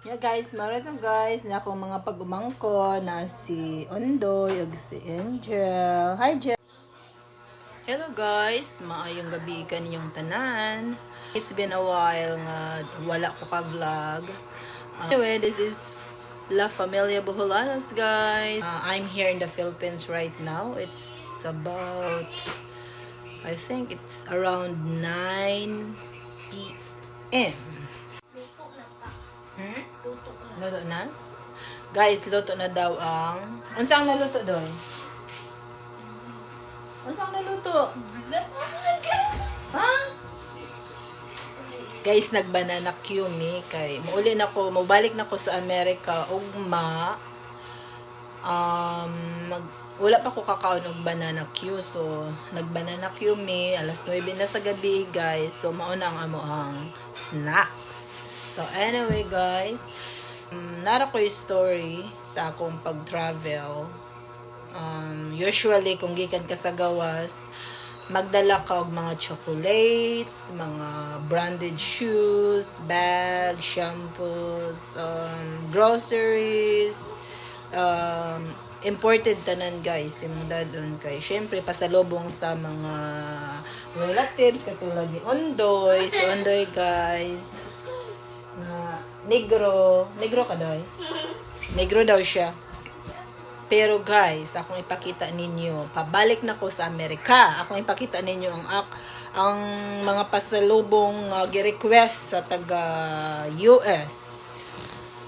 Yeah guys, mao to guys, na akong mga pag-umangko na si Ondoy ug si Angel. Hi, Jel. Hello guys, maayong gabi kaninyong tanan. It's been a while nga wala ko ka vlog. Anyway, this is La Familia Boholanos, guys. I'm here in the Philippines right now. It's about, I think it's around 9 p.m. Luto na ta. Hmm? Luto na. Luto na? Guys, luto na daw ang... Unsang naluto doon? Unsang naluto? Ha? Guys, nagbanana cue mi kay muuli na ko, mubalik na ko sa Amerika ugma. Wala pa ko kakaon og banana cue. So, nagbanana cue mi alas 9 na sa gabi, guys. So, mao na ang amo ang snacks. So, anyway, guys, nara ko yung story sa akong pag-travel. Usually, kung gikan ka sa gawas, magdala ka og mga chocolates, mga branded shoes, bags, shampoos, groceries, imported tanan guys, imong dadon kay syempre pasalubong sa mga relatives katulad ni Ondoy, si Ondoy guys, na negro, negro ka doy? Negro daw siya. Pero guys, akong ipakita ninyo, pabalik na ko sa Amerika. Akong ipakita ninyo ang mga pasalubong gi-request sa taga US.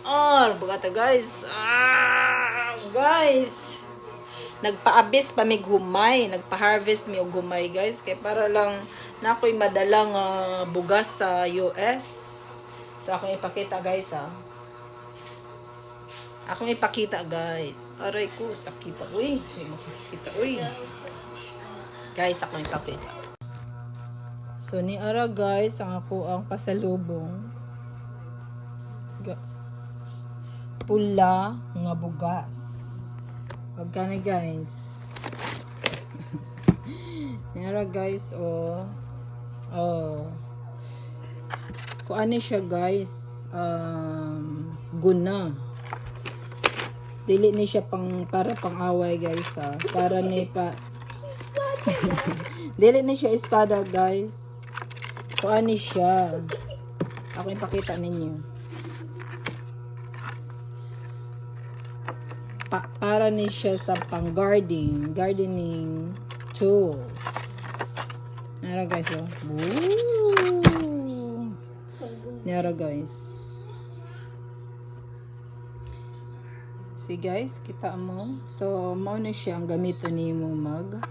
Oh, bugata guys. Ah, guys. Nagpaabis pa mig humay, nagpa-harvest mi og humay guys kay para lang na ako'y madala nga bugas sa US. So akong ipakita guys ah. Akong ipakita guys. Aray ko, sakita. Uy, hindi makakita. Uy. Guys, akong ipakita. So, ni ara guys, ang ako ang pasalubong. Pula nga bugas. Wag ka na guys. Ni ara guys, oh. Oh. Kung ano siya guys, guna. Dili ni siya pang para pang away guys ha. Para ni pa Dili ni siya espada guys. Kung ano siya. Ako ipakita ninyo. Para ni siya sa pang gardening, gardening tools. Nara guys oh. Woo! Nara guys. See guys, kita mo. So, mao na siya ang gamiton nimo mag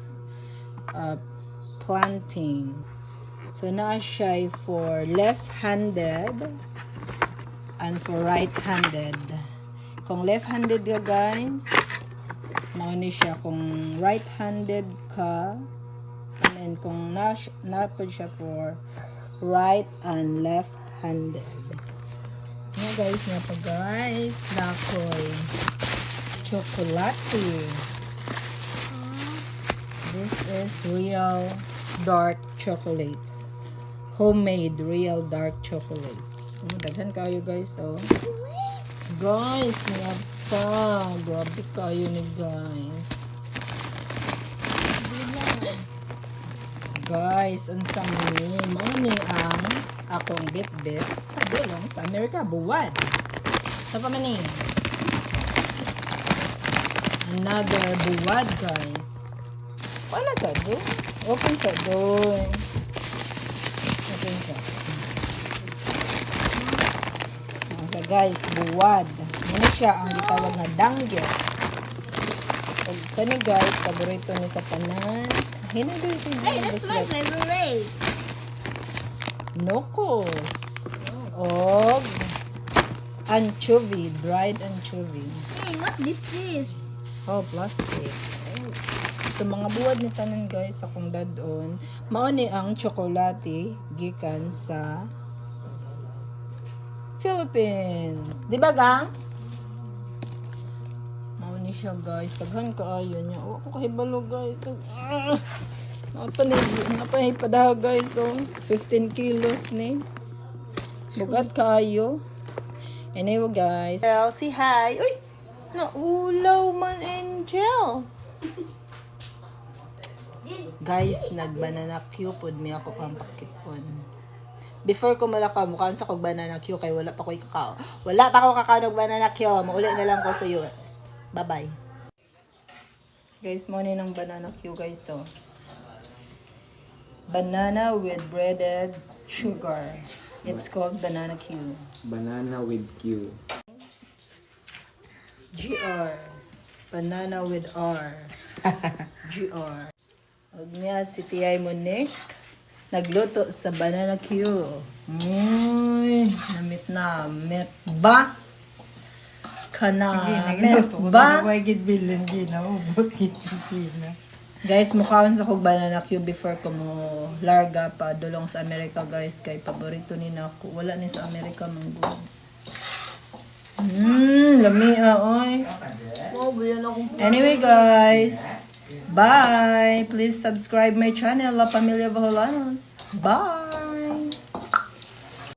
planting. So, naa siya for left-handed and for right-handed. Kung left-handed ka guys, mao ni siya. Kung right-handed ka, and then kung napod siya for right and left-handed. Nga guys, nga pa guys, nakoy chocolate. This is real dark chocolates. Homemade real dark chocolates. Oh, daghan kayo guys, oh. Guys, nga pa. Grabe kayo ni guys. Guys, unsa man ni? Mao ni ang akong bit-bit padulong sa Amerika buwad. Sa pa man ni? Another buwad, guys. Wala sa do? Open sa do. Open sa. Okay, guys, buwad. Ano siya ang gitawag nga danggit. Kani guys, paborito ni sa tanan. Hinay do ito. Hey, that's my favorite. Nokos. Og anchovy, dried anchovy. Hey, what this is? Oh, plastic. So, mga buwad ni tanan guys, akong dadon. Mao ni ang tsokolate gikan sa Philippines. Di ba, gang? Mao ni siya guys. Daghan kaayo niya. Oh, ako kahibalo guys. Ah, Napa ni padaha guys. Oh, 15 kilos ni. Bugat kaayo. Anyway, guys. Well, say hi. Uy! Naulaw man, Angel. Guys, nag-banana cue pod mi ako kang pakipon. Before ko malaka, mukhaan sa kog banana cue kay wala pa ko'y kakao. Wala pa ko kakao og banana cue. Mauli na lang ko sa US. Bye-bye. Guys, mo ni ng banana cue, guys, so. Banana with breaded sugar. It's called banana cue. Banana with Q. GR. Banana with R. GR. Huwag niya si T.I. Monique. Nagluto sa banana cue. Uy, namit na. Met ba? Kana. Met ba? Why gid bilin ginaubot gid gina. Guys, mukhaon sa kog banana cue before ko mo larga pa dulong sa Amerika, guys, kay paborito ni nako. Wala ni sa Amerika manggod. Lami ah, oy. Anyway, guys, bye. Please subscribe my channel, La Familia Boholanos. Bye.